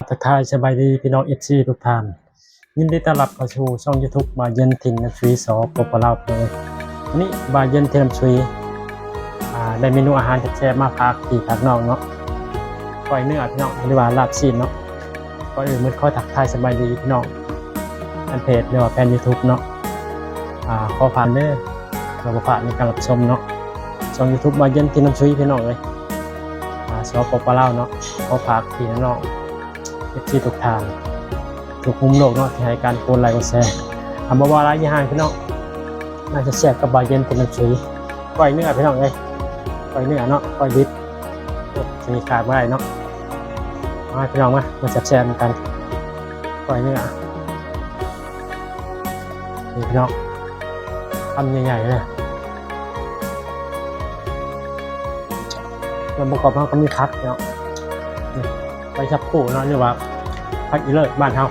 ທັກທາຍສະບາຍດີພີ່ນ້ອງເອັຟຊີທຸກທ່ານ. ຍິນດີຕ້ອນຮັບເຂົ້າສູ່ຊ່ອງຢູທູບ ບ່າວເຢັນຖິ່ນນຳຊຸຍ ສປປ ລາວ. ມື້ນີ້ບ່າວເຢັນຖິ່ນນຳຊຸຍ ອ່າ ໄດ້ເມນູອາຫານແຊບໆມາຝາກພີ່ຝາກນ້ອງເນາະ, ກ້ອຍເນື້ອພີ່ນ້ອງ ຫຼືວ່າລາບຊີ້ນເນາະ. ກ່ອນອື່ນໝົດຂໍທັກທາຍສະບາຍດີພີ່ນ້ອງ ແຟນເພຈ ຫຼືວ່າແຟນຢູທູບເນາະ. ອ່າ ຂໍຝາກເດີ ເພື່ອບໍ່ພາດໃນການຮັບຊົມເນາະ ຊ່ອງຢູທູບ ບ່າວເຢັນຖິ່ນນຳຊຸຍ ພີ່ນ້ອງເອີຍ ອ່າ ສປປ ລາວເນາະ. ຂໍຝາກພີ່ນ້ອງ ເອັຟຊີທຸກທ່ານ ທຸກມຸມໂລກເນາະ ທີ່ໃຫ້ການກົດໄລກ໌ກົດແຊ. ອ່າ ບໍ່ວ່າຫຼາຍຢ່າງພີ່ນ້ອງ ໜ້າຈະແຊບກັບບ່າວເຢັນເປັນນຳຊຸຍ. ກ້ອຍເນື້ອພີ່ນ້ອງເອີຍ ກ້ອຍເນື້ອເນາະ ກ້ອຍດິບ ໂອ້ ຊິຂາດບໍ່ໄດ້ເນາະ. ມາພີ່ນ້ອງມາ ມາແຊບໆນຳກັນ ກ້ອຍເນື້ອ. ນີ້ພີ່ນ້ອງ ຄຳໃຫຍ່ໆເລີຍ. ສ່ວນປະກອບເຮົາກໍມີຜັກເນາະ ນີ້ ໃບຊະພູເນາະ ຫຼືວ່າຜັກອີເລີດບ້ານເຮົາ.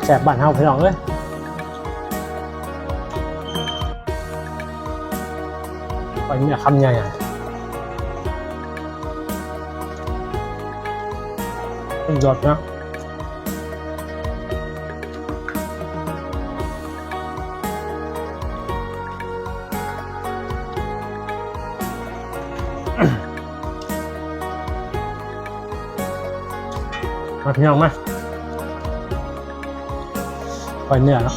ແຊບບ້ານເຮົາພີ່ນ້ອງເອີຍ. ໄປເນື້ອຄຳໃຫຍ່ ສຸດຍອດເນາະ. ມາພີ່ນ້ອງມາ ກ້ອຍເນື້ອເນາະ.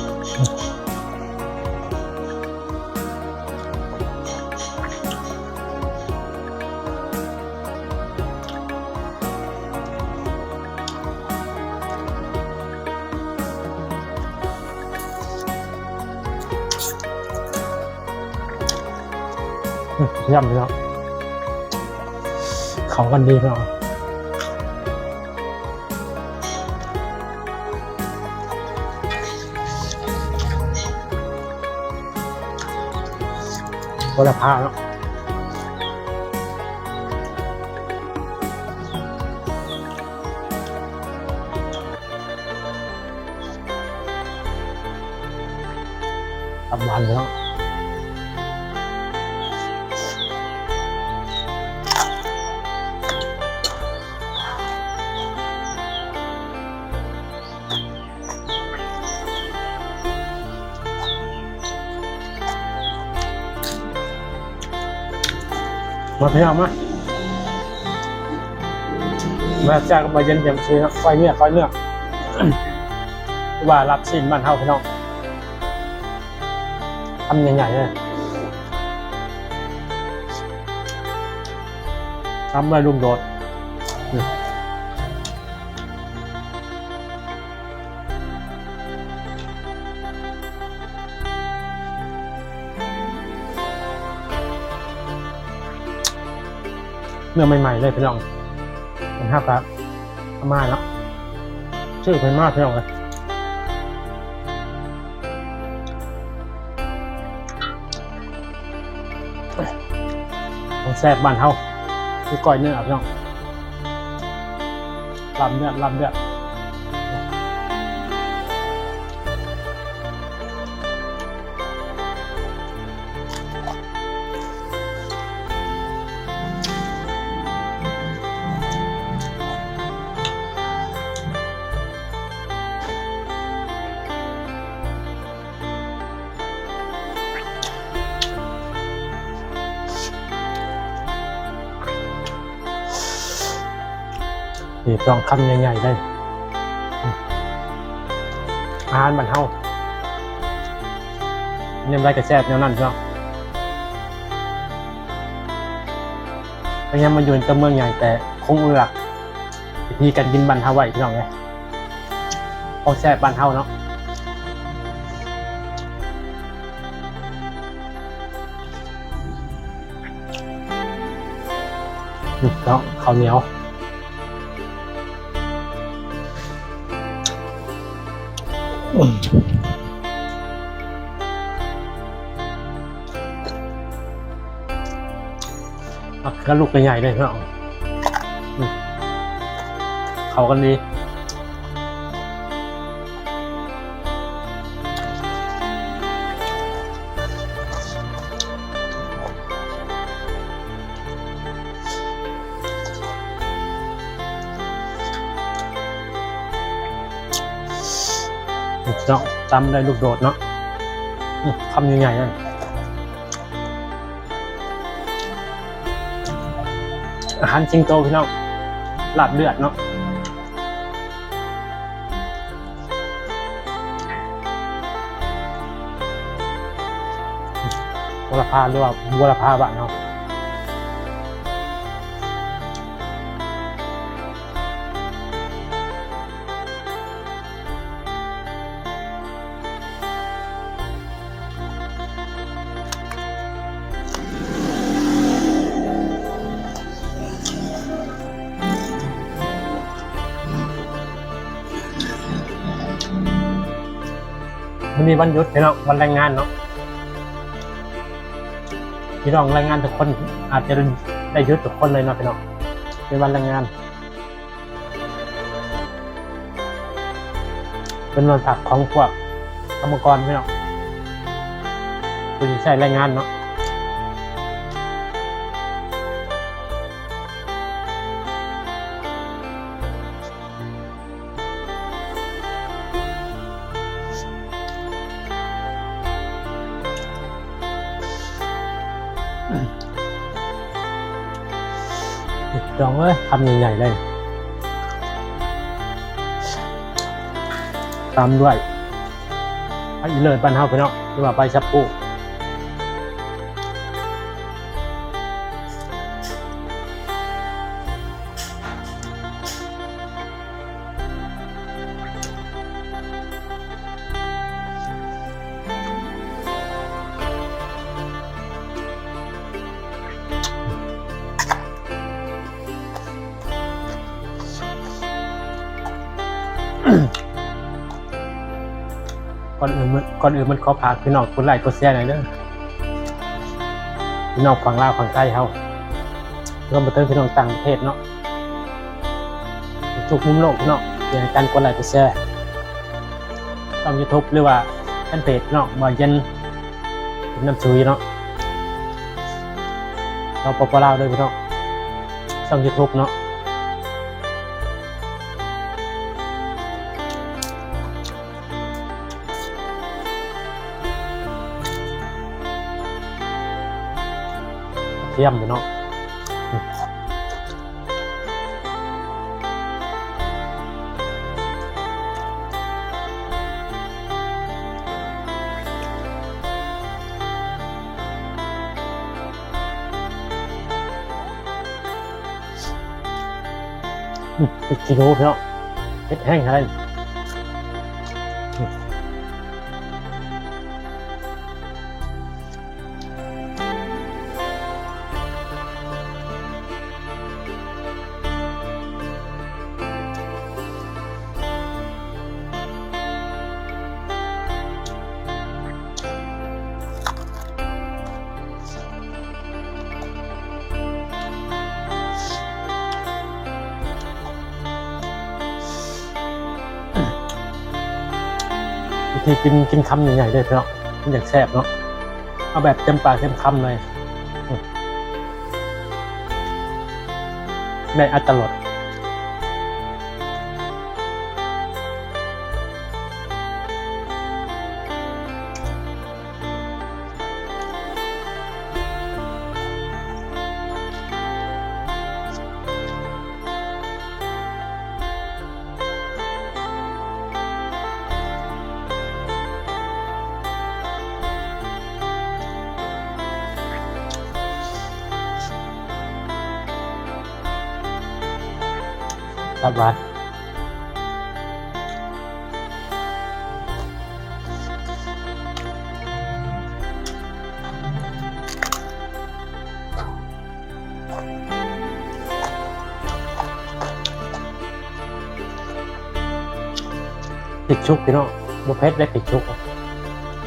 ອືມ ຢ້ຳເນາະ ເຂົ້າກັນດີເນາະ. ບໍ່ໄດ້ພາເນາະ ຕັບຫວານເນາະ. ມາພີ່ນ້ອງມາ ມາຈາກມາເຢັນແຈ່ມຊື່ເນາະ ກ້ອຍເນື້ອ ກ້ອຍເນື້ອ ຫຼືວ່າລາບຊີ້ນບ້ານເຮົາພີ່ນ້ອງ ຄຳໃຫຍ່ໆເລີຍ ຄຳໃຫຍ່ລຸມໂດດ. ເນື້ອໃໝ່ໆເລີຍພີ່ນ້ອງ ເຮົາກະເອົາມາເນາະ ຊື້ເພິ່ນມາພີ່ນ້ອງເອີຍ. ຂອງແຊບບ້ານເຮົາ ຄືກ້ອຍເນື້ອພີ່ນ້ອງ ລາບເນື້ອ ລາບເນື້ອ. ນີ້ຕ້ອງຄຳໃຫຍ່ໆເດ້ ອາຫານບ້ານເຮົາ ແນວໃດກະແຊບແນວນັ້ນເນາະ ພະຍາຍາມມາຢູ່ໃນຕົວເມືອງໃຫຍ່ ແຕ່ຄົງອະນຸລັກ ວິທີການກິນບ້ານເຮົາໄວ້ພີ່ນ້ອງເອີຍ ຂອງແຊບບ້ານເຮົາເນາະ ເນາະ ເຂົ້າໜຽວ. ໝາກເຂືອລູກໃຫຍ່ໆເລີຍເນາະ ອືມ ເຂົ້າກັນດີ. ເນາະ ຕຳດ້ວຍລູກໂດດເນາະ ອືມ ຄຳໃຫຍ່ໆເລີຍ. ອາຫານສິງໂຕພີ່ນ້ອງ ລາບເລືອດເນາະ ໂຫລະພາ ຫຼືວ່າບົວລະພາບ້ານເຮົາ. ມື້ນີ້ວັນຢຸດພີ່ນ້ອງ ວັນແຮງງານເນາະ ພີ່ນ້ອງແຮງງານທຸກຄົນອາດຈະໄດ້ຢຸດທຸກຄົນເລີຍເນາະພີ່ນ້ອງ ເປັນວັນແຮງງານ. ເປັນວັນພັກຂອງພວກກຳມະກອນພີ່ນ້ອງ ຜູ້ທີ່ໃຊ້ແຮງງານເນາະ. ພີ່ນ້ອງເອີຍ ຄຳໃຫຍ່ໆເລີຍ ຕາມດ້ວຍໃບອີເລີດບ້ານເຮົາພີ່ນ້ອງ ຫຼືວ່າໃບຊະພູ. ກ່ອນອື່ນໝົດ ກ່ອນອື່ນໝົດ ຂໍຝາກພີ່ນ້ອງກົດໄລກົດແຊໜ່ອຍເດີ ພີ່ນ້ອງຝັ່ງລາວຝັ່ງໄທເຮົາ ລວມໄປເຖິງພີ່ນ້ອງຕ່າງປະເທດເນາະ ທຸກມຸມໂລກເນາະ ຢ່າໃຫ້ການກົດໄລກົດແຊ ຊ່ອງຢູທູບ ຫຼືວ່າແຟນເພຈເນາະ ບ່າວເຢັນ ເປັນນຳສູເນາະ ສປປ ລາວເດີພີ່ນ້ອງ ຊ່ອງຢູທູບເນາະ. ກະທຽມຢູ່ເນາະ ອືມ ເຜັດຂີ້ໜູພີ່ນ້ອງ ເຜັດແຮງຂະໜາດ. ວິທີກິນ ກິນຄຳໃຫຍ່ໆເດີພີ່ນ້ອງ ມັນຈັ່ງແຊບເນາະ ເອົາແບບເຕັມປາກເຕັມຄຳເລີຍ ອືມ ໄດ້ອັດຕະລົດ. ຕັບຫວານ ພິກສຸກພີ່ນ້ອງ ບໍ່ເຜັດເດ້ພິກສຸກ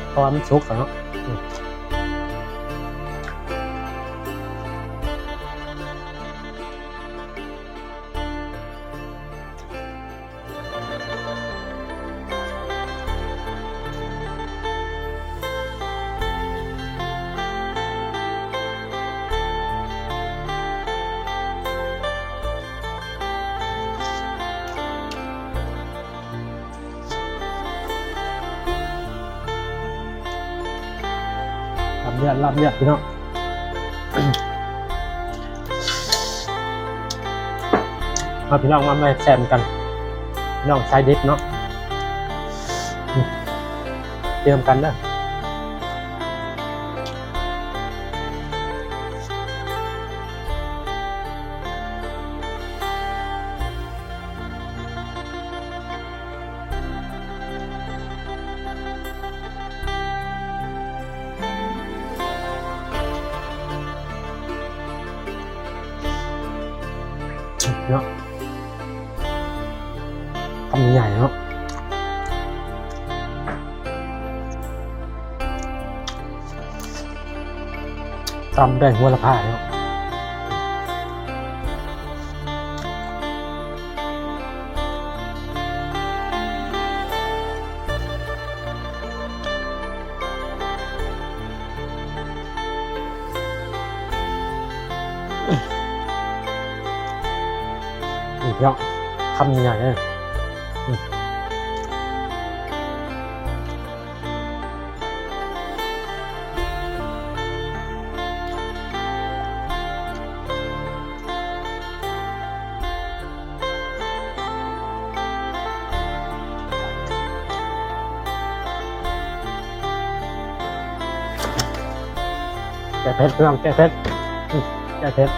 ເພາະວ່າມັນສຸກແລ້ວເນາະ ອືມ. ເລືອດ ລາບເລືອດ ພີ່ນ້ອງ. ມາພີ່ນ້ອງ ມາ ມາແຊມກັນ ພີ່ນ້ອງຊາຍດິບເນາະ. ເຕີມກັນເດີ. ເນາະ ຄຳໃຫຍ່ເນາະ. ຕຳດ້ວຍຫົວລະພາເນາະ. ນີ້ເນາະ ຄຳໃຫຍ່ເລີຍ. ແກ້ເຜັດ ພີ່ນ້ອງ ແກ້ເຜັດ ແກ້ເຜັດ.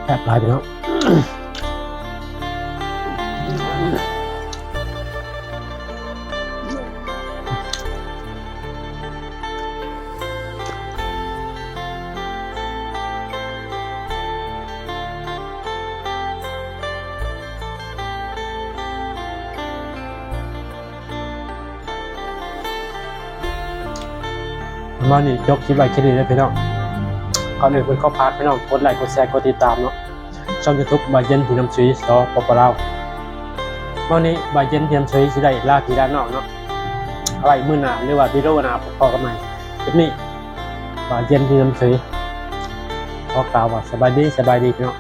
ແຊບຫຼາຍ ພີ່ນ້ອງ. ປະມານນີ້ ຈົບຄລິບໄວ້ແຄ່ນີ້ເດີພີ່ນ້ອງ. ກ່ອນອື່ນເພິ່ນຂໍຝາກພີ່ນ້ອງກົດໄລ ກົດແຊ ກົດຕິດຕາມເນາະ ຊ່ອງຢູທູບ ບ່າວເຢັນ ທີ່ນຳຊຸຍ ສປປ ລາວ. ມື້ນີ້ບ່າວເຢັນ ທີ່ນຳຊຸຍ ຊິໄດ້ລາພີ່ລານ້ອງເນາະ. ເອົາໄວ້ມື້ໜ້າ ຫຼືວ່າວິດີໂອໜ້າ ພໍ້ກັນໃໝ່. ຄລິບນີ້ບ່າວເຢັນ ທີ່ນຳຊຸຍ ຂໍກ່າວວ່າສະບາຍດີ ສະບາຍດີ ພີ່ນ້ອງ.